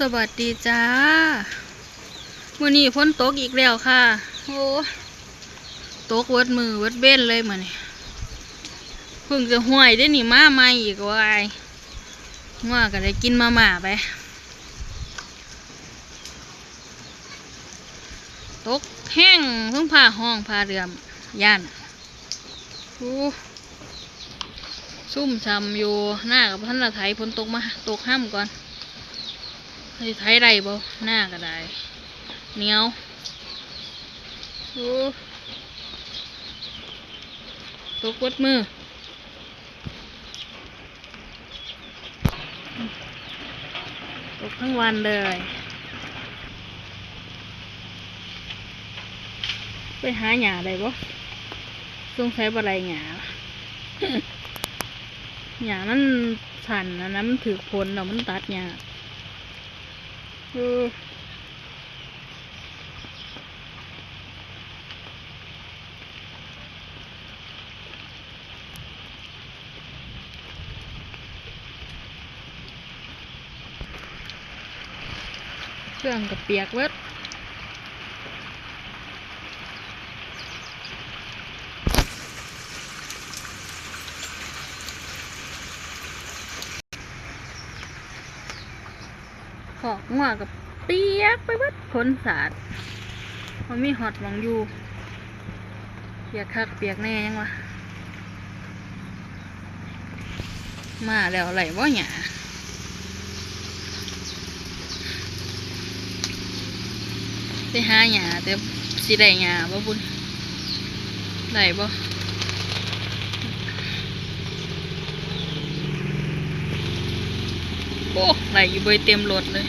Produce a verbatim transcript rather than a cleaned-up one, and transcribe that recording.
สวัสดีจ้า มื้อนี้ฝนตกอีกแล้วค่ะ โอ้ ตกเวิดมื้อเวิดเว็นเลยมื้อนี้ เพิ่งจะห้วยได้นี่ มาใหม่อีก ว่าอ้าย งัวก็ได้กินมาม่าไป ตกแฮง ทั้งฟ้าฮ้องฟ้าเหลื่อม ย้าน อู้ ซุ่มซ่ำอยู่ นาก็บ่ทันละไถ ฝนตกมา ตกห่ำก่อน สิไถได้บ่ นาก็ได้ เหนียว อู้ ตกเวิดมื้อ ตกทั้งวันเลย ไปหาหญ้าได้บ่ สงสัยบ่ได้หญ้า หญ้ามันสั้นนะนะ มันถืกฝนแล้วมันตัดยาก เออ เครื่องก็เปียกเบิด คอกงัวก็เปียกไปเบิด ฝนสาด บ่มีฮอดหม่องอยู่ เปียกคักเปียกแน่ยังวะ มาแล้วได้บ่หญ้า ไปหาหญ้า แต่สิได้หญ้าบ่บุญ ได้บ่ โอ้ ได้อยู่เว้ย เต็มรถเลย